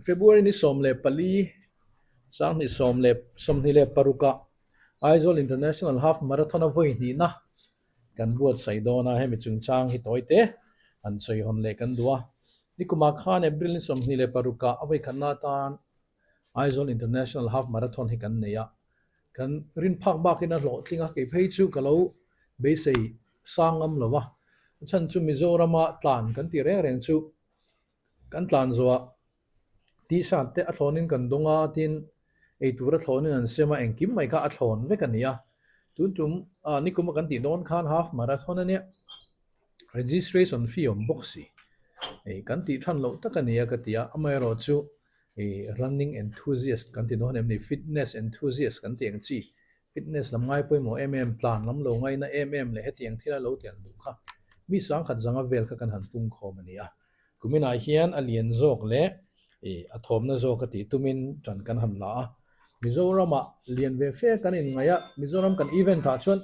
February ni 14 2026ah Aizawl International Half Marathon a vawi hnihna kan buatsaih dawn a, hemi chungchang hi tawi te han sawi hawn leh kan duh a. Nikumah khan April ni 26ah a vawi khatna atan Aizawl International Half Marathon hi kan nei a, kan rin phak bakin a hlawhtling a, kei phei chu ka lo beisei sang ngam lo va, a chhan chu Mizorama tlan kan tih reng reng chu kan tlan zawhah T-shirt te a thlawnin kan dawng a, tin eitur a thlawnin an siam a, engkim mai kha a thlawn vek a ni a, tun tum nikum a kan tih dawn khan Half Marathon a nia. Registration fee awm bawk si. Hei kan tih than loh tak a ni a ka ti a, amaherawhchu ih running enthusiast kan ti dawn em ni, fitness enthusiast kan tih ang chi, fitness lam ngai pawimawh em em, tlan lam lo ngaina em em leh hetiang thila lo tel duh kha mi sangkhat zanga vel kha kan han pung khawm a ni a. Kuminah hian a lian zawk leh ih a thawmna zawk a tih tumin tan kan han la a. Mizoramah lian ve fe kan inngaih a, Mizoram kan event ah chuan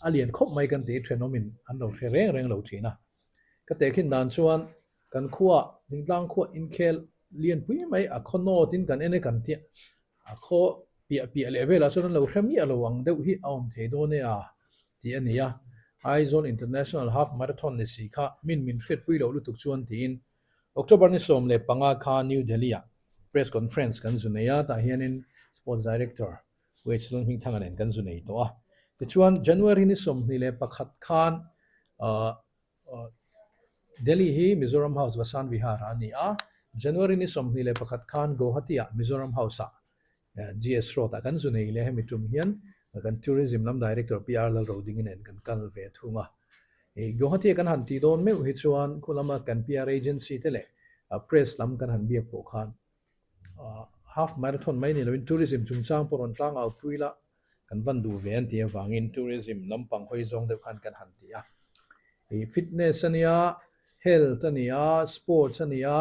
A lian khawp mai kan tih thenawmin an lo hre reng reng lo thin a. Ka tehkhin dan chuan kan khuaa thingtlang khua inkhel lian pui mai a khaw nawtin kan en e kan tih a khaw piah piah leh velah chuan an lo hre miah lo ang deuh hi a awm thei dawn e a tih a ni a. Aizawl International Half Marathon ni si kha min min hriatpui loh lutuk chuan tiin October ni 15 kha New Delhi-ah Press Conference kan zu nei a, tah hianin Sports Director Wage lung hmingthanga nen kan zu nei tawh a. Tichuan, January ni 21 khan Delhi hi Mizoram House Vasant Vihar-ah a ni a. January ni 21 khan Guwahati-ah Mizoram House-ah GS Road-ah kan zu nei leh hemi tum hian kan Tourism lam Director PR Lalrodingi nen kan kal ve thung a. Guwahati-a kan han tih dawn meuh hi chuan khu lama kan PR agency te leh press lam kan han biak pawh khan Half marathon mai ni loin tourism chungchang pawh rawn tlang au pui la kan van duh ve an tih avangin tourism lampang hawi zawng deuh khan kan han ti a. Hei fitness a nia, health a nia, sports a nia,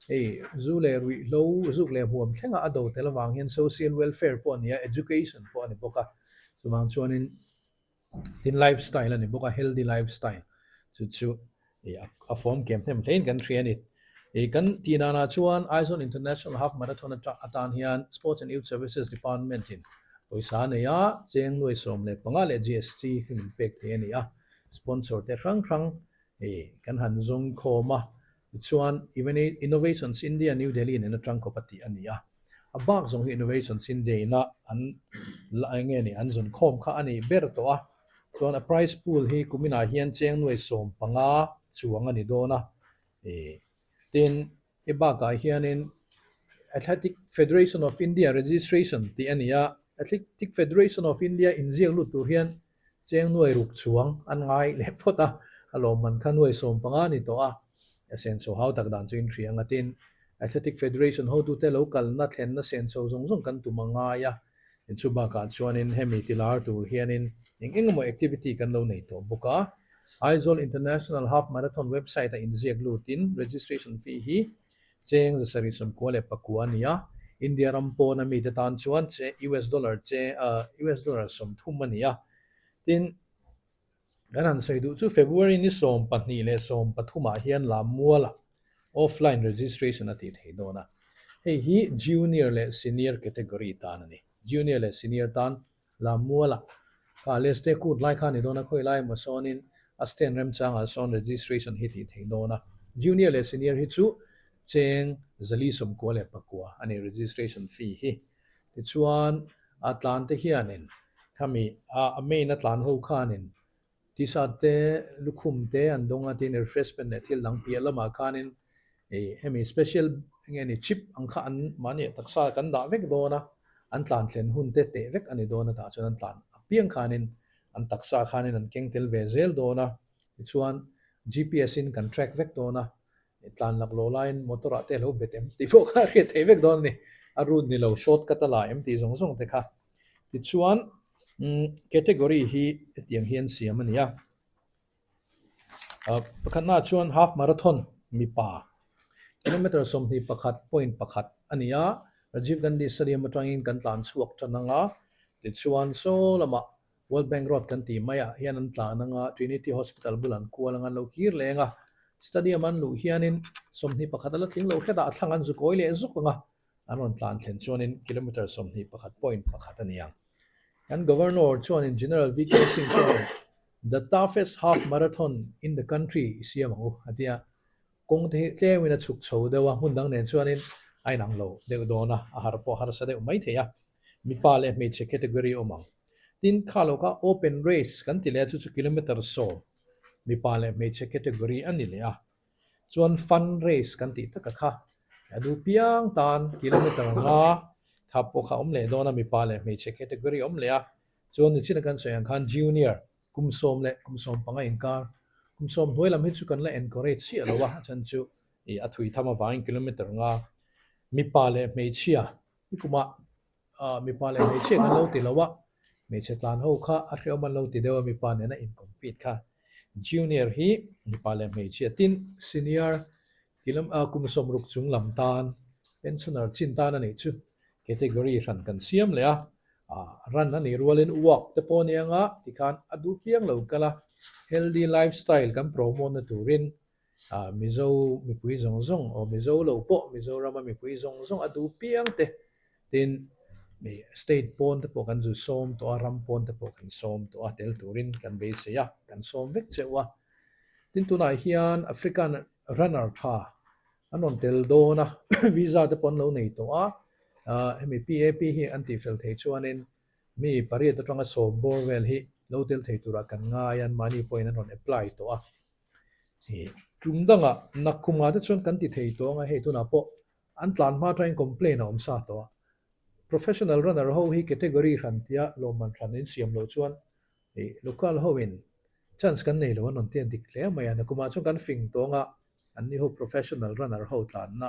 hei zu leh ruihhlo zuk leh huam thlenga a do tel avang hian social welfare pawh a nia, education pawh a ni bawk a. Chuvang chuanin Tin lifestyle a ni bawk a, healthy lifestyle chu chu a form kem hnem hlein kan hria a ni. Ih kan tih danah chuan Aizawl International Half Marathon atan hian Sports and Youth Services Department in pawisa a nei a, cheng nuai 15 leh GST hi min pek thei a ni a, sponsor te hrang hrang ih kan han zawng khawm a, Tichuan, Innovations India New Delhi nen atang khawp a tih a ni a. A bak zawng hi Innovations India ina an la eng nge ni an zawn khawm kha a nih ber tawh a. Chuan a prize pool hi kuminah hian cheng nuai 15 chuang a ni dawn a. Tin, he bakah hianin Athletic Federation of India registration tih a ni a. Athletic Federation of India inziak lut tur hian Cheng nuai ruk chuang an ngai leh phawt a, a lawmman kha nuai 15 a ni tawh a, a senso hau tak dan chu in hria ang a tin, Athletic Federation hotute lo kalna thlenna senso zawng zawng kan tum a ngai a, chu bakah chuanin hemi ti lar tur hianin eng eng emaw activity kan lo nei tawh bawk a. Aizawl International Half Marathon website-a inziak lutin registration fee hi Cheng 799 a ni a, India ram pawna mite tan chuan che US dollar che US dollar 30 a ni a. Tin, kan han sawi duh chu February ni 12 leh 13 ah hian Lammualah offline registration a tih theih dawn a. Hei hi junior leh senior category tan a ni. Junior leh senior tan Lammualah kha leste kut lai kha a ni dawn a, khawi lai emaw sawnin a stand remchangah sawn registration hi tih theih dawn a. Junior leh senior hi chu cheng 499 a ni registration fee hi. Tichuan a tlan te hianin khami a main a tlan ho khanin T-shirt te, lukhum te an dawng a tin refreshment leh thil dang piah lamah khanin ih hemi special enge ni chip ang kha an mahni taksa kan dah vek dawn a, an tlan thlen hun te teh vek a ni dawn a tah chuan an tlan apiang khanin an taksa khanin an keng tel ve zel dawn a, tichuan GPS in kan track vek dawn a, tlan laklawh laiin motor ah te a lo bet em tih pawh kha a hriat theih vek dawn a ni, a route ni lo shortcut a la em tih zawng zawng te kha. Tichuan category hi hetiang hian siam a ni a, pakhatnaah chuan half marathon mipa kilometer 21.1 a ni a, Rajiv Gandhi Stadium atangin kan tlan chhuak tan ang a, tichuan saw lamah World Bank Road kan tih maiah hian an tlan ang a, Trinity Hospital bul an kual ang a, an lo kir leng a. Stadium an luh hianin 21 a la tling lo hretah a thlang an zu kawi leh zuk ang a, an rawn tlan thlen chuanin kilometre 21.1 a ni ang. Kan Governor chuanin General VK Singh chuanin The toughest half marathon in the country i siam ang u a ti a, kawng te hi tlemin a chhuk chho deuh a, hmun dang nen chuanin a inang lo deuh dawn a, a har pawh harsa deuh mai thei a, mipa leh hmeichhe category awm ang. Tin, kha lo kha open race kan ti leh a, chu chu kilometre 10 mipa leh hmeichhe category a ni leh a, chuan fun race kan tih taka kha a duh piang tan kilometre nga kha pawh kha awm leh dawn a, mipa leh hmeichhe category awm leh a, chuan nichina kan sawi ang khan junior kum 10 leh kum 15 inkar, kum 10 hnuai lam hi chu kan la encourage chiah lo a, a chhan chu ih a thui tham avangin kilometre nga mipa leh hmeichhia i kumah Mipa leh hmeichhia kan lo ti lo a, hmeichhe tlan ho kha a hreawm an lo ti deuh a, mipa nena in compete kha. Junior hi mipa leh hmeichhia tin senior kilom kum 60 chung lam tan pensioner chin tan a nih chu category hran kan siam leh a, run a nih rualin walk te pawh a ni anga tikhan a duh piang lo kal a, healthy lifestyle kan promote na turin Mizo mipui zawng zawng aw Mizo lo pawh Mizorama mipui zawng zawng a duh piang te tin state pawn te pawh kan zu sawm tawh a, ram pawn te pawh kan sawm tawh a tel turin kan beisei a, kan sawm vek cheuh a. Tin tunah hian African runner tha an rawn tel dawn a, visa te pawh an lo nei tawh a, hemi PAP hi an tihfel thei chuanin Mi pariat atanga sawm bawr vel hi lo tel thei turah kan ngai a, anmahni pawhin an rawn apply tawh a. Tum dangah nakkumah te chuan kan ti thei tawh ang a, hei tunah pawh an tlan hma atangin complain a awm sa tawh a. Professional runner ho hi category hran tia lawmman hran in siam loh chuan local ho in chance kan nei lo an rawn ti a dik hle mai a. Nakkumah chuan kan fing tawh ang a, anni ho professional runner ho tlanna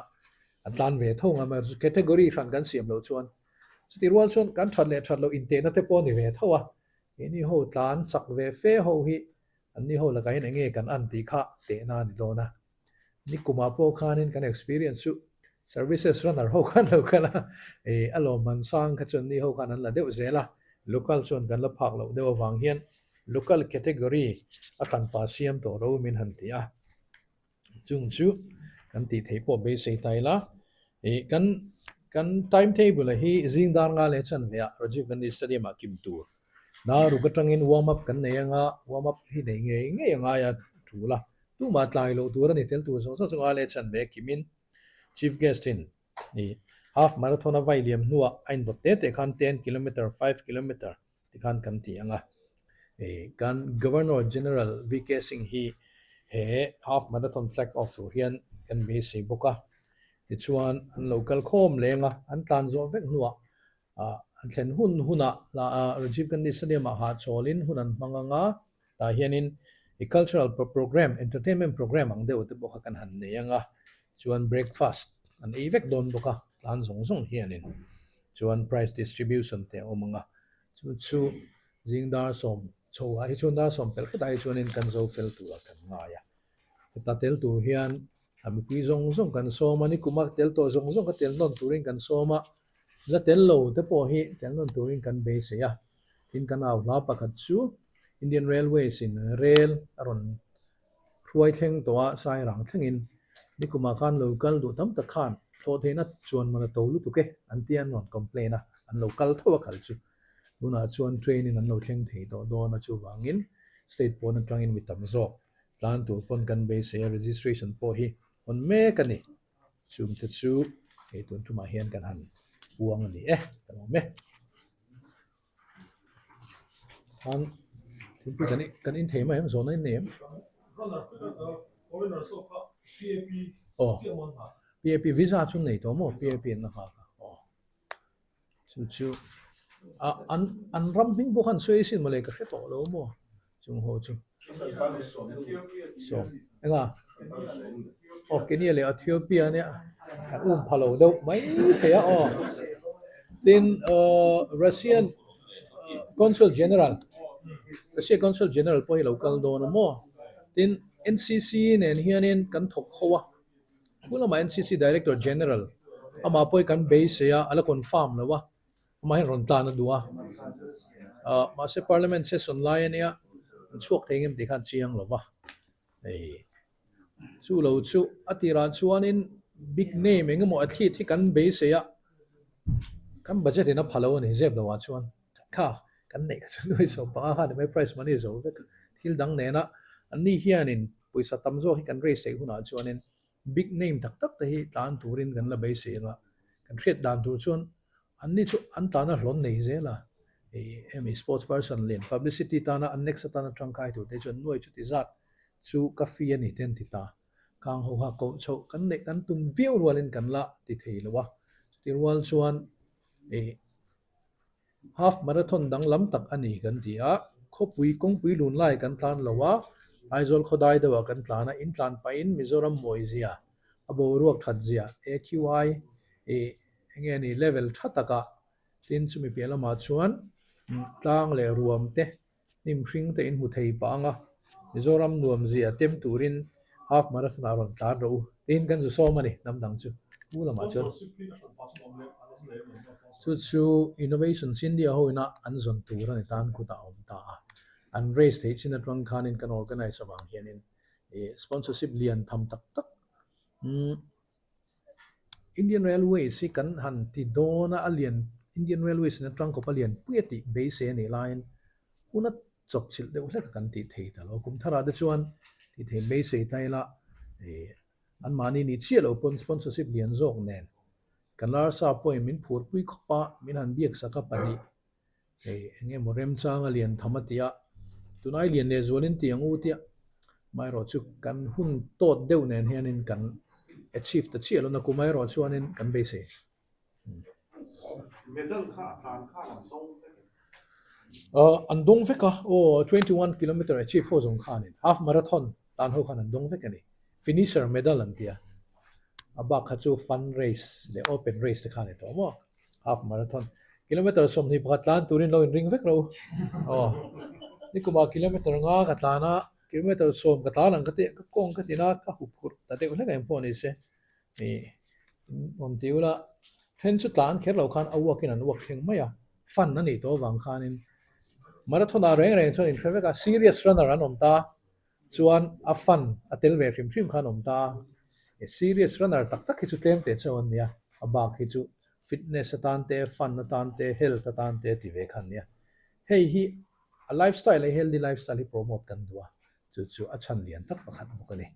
an tlan ve tho ang a, category hran kan siam loh chuan chutih rual chuan kan that leh that loh intehna te pawh a ni ve tho a. Keini ho tlan chak ve fe ho hi Anni ho lakah hian enge kan an tih kha tehna a ni dawn a. Nikumah pawh khanin kan experience chu services runner ho khan lo kal a, ih a lawmman sang kha chu anni ho khan an la deuh zel a, local chuan kan la phak loh deuh avang hian local category a hranpa siam tawh ro min han ti a. Chung chu kan tih theih pawh beisei ta ila, ih kan kan time table a hi zing dar nga leh chan veah Rajiv Gandhi Stadium ah kim tur. Dar ruk atangin warm up kan nei anga, warm up hi nei ngei ngei a ngai a tul a, tumah tlai loh tur a ni tel tur zawng zawng chu nga leh chan ve kimin Chief Guest in ih half marathon a vai liam hnuah a indawt te te khan ten kilometer, five kilometer Tikhan kan ti ang a, kan Governor General VK Singh hi he half marathon flag off tur hian kan beisei bawk a. Tichuan an lo kal khawm leng a, an tlan zawh vek hnuah an thlen hun hunah Rajiv Gandhi Stadium ah hahchawlin hun an hmang ang a, tah hianin i cultural programme, entertainment programme ang deuh te pawh kha kan han nei ang a, chuan breakfast an ei vek dawn bawk a, tlan zawng zawng hianin chuan prize distribution te a awm ang a, chu chu zing dar sawm chho ah hi chuan dar sawm pelh hretah hi chuanin kan zo fel turah kan ngai a, heta tel tur hian a mipui zawng zawng kan sawm a, nikuma tel tawh zawng zawng kha tel nawn turin kan sawm a, la tel lo te pawh hi tel nawn turin kan beisei a. Tin kan au hla pakhat chu Indian Railways in rel a rawn hruai thleng tawh a, Sairang thlengin nikumah khan lo kal duh tam tak khan thlawh theihna chuan man a to lutuk e an tia an rawn complain a, an lo kal tho a kal chu. Tunah chuan train in an lo thleng thei tawh dawn a chuvangin state pawn atangin mi tam zawk tlan tur pawn kan beisei a registration pawh hi hawn mek a ni. Chungte chu hei tun tumah hian kan han puang a ni e, ka lawm e. Khan thingpui kan kan in thei mai em zawhna in nei em? Aw PAP visa chu nei tawh maw PAP an la nghak a aw. Chu chu a an an ram hming pawh khan sawi asin mawle ka hre tawh lo maw chung ho chu. Sawm enga aw Kenya leh Ethiopia nia kan um pha lo deuh mai thei a aw. Tin uh Russian Consul General Russia Consul General pawh hi lo kal dawn a maw. Tin NCC nen hianin kan thawk ho a. Thu lamah NCC Director General amah pawh hi kan beisei a, a la confirm lo a, amah hian rawn tlan a duh a. Ahh mahse Parliament session lai a nia, an chhuak thei ngem tih khan chiang lo va. Hei. Chu lo chu a tirah chuanin big name eng emaw athlete hi kan beisei a, kan budget in a pha lo a ni zep lo ah chuan kha kan neih kha chu nuai 15 kha ni mai prize money zo vek thil dang nena anni hianin pawisa tam zawk hi kan raise theih hunah chuanin big name tak tak te hi tlan turin kan la beisei anga kan hriat dan tur chuan anni chu an tana hlawn nei zel a, ih hemi sports person lian publicity tana an next atana tangkai tur te chuan nuai chuti zat chu ka fee a ni te an ti ta. Kang ho kha koh chhoh kan neih kan tum viau rualin kan la ti thei lo a, chuti rual chuan ih Half marathon danglam tak a ni kan ti a, khawpui kawngpui lun lai kan tlan lo a, Aizawl khawdai deuhah kan tlan a, in tlan pahin Mizoram mawizia, a boruak that zia, AQI, ih eng nge ni level tha takah tin chumi piah lamah chuan tlang leh ruam te Hnim hring te in hmu thei pah ang a, Mizoram nuam zia tem turin half marathon ah rawn tlan rawh u tiin kan zu sawm a ni hnam dang chu pu lamah chuan. Chu chu Innovations India ho ina an zawn tur a ni tan kutah a awm ta a, an race theih chin atang khanin kan organise avang hianin ih sponsorship lian tham tak tak umm Indian Railways hi kan han ti dawn a, a lian Indian Railways in atang kawp a lian pui a tih beisei a nih laiin hun a chawp chilh deuh hlek a kan tih thei ta lo. Kum tharah te chuan tih thei beisei ta ila ih anmahni ni chiah lo pawn sponsorship lian zawk nen kan larsa pawhin min phurpui khawp a, min han biaksak a pahnih. Hei eng emaw remchang a lian tham a ti a, tunai lian leh zualin ti ang u tia amaherawh chu kan hun tawt deuh nen hianin kan achieve ta chiah lo na kum erawh chuanin kan beisei. Medal kha a tlan khan an dawng vek em? An dawng vek a, aw 21 kilometer achieve ho zawng khanin half marathon tan ho khan an dawng vek a ni. Finisher medal an ti a, a bak kha chu fun race leh open race te kha a ni tawh maw? Half marathon kilometer 21 tlan turin lo inring vek lo aw nikumah kilometer nga ka tlan a kilometer 10 ka tlan ang ka tih ka kawng ka tin a ka hup phurh ta deuh hlek em pawh ni se ih awm tih ula then chu tlan kher lo khan a walk in an walk thleng mai a fun a nih tawh avang khanin marathon ah reng reng chuan inhre vek a serious runner an awm ta. Chuan a fun a tel ve hrim hrim khan awm ta a, serious runner tak tak hi chu tlem teh chauh an nia, a bak hi chu fitness atan te, fun atan te, health atan te ti ve khan nia. Hei hi a lifestyle hi healthy lifestyle hi promote kan duh a, chu chu a chhan lian tak pakhat bawk a ni.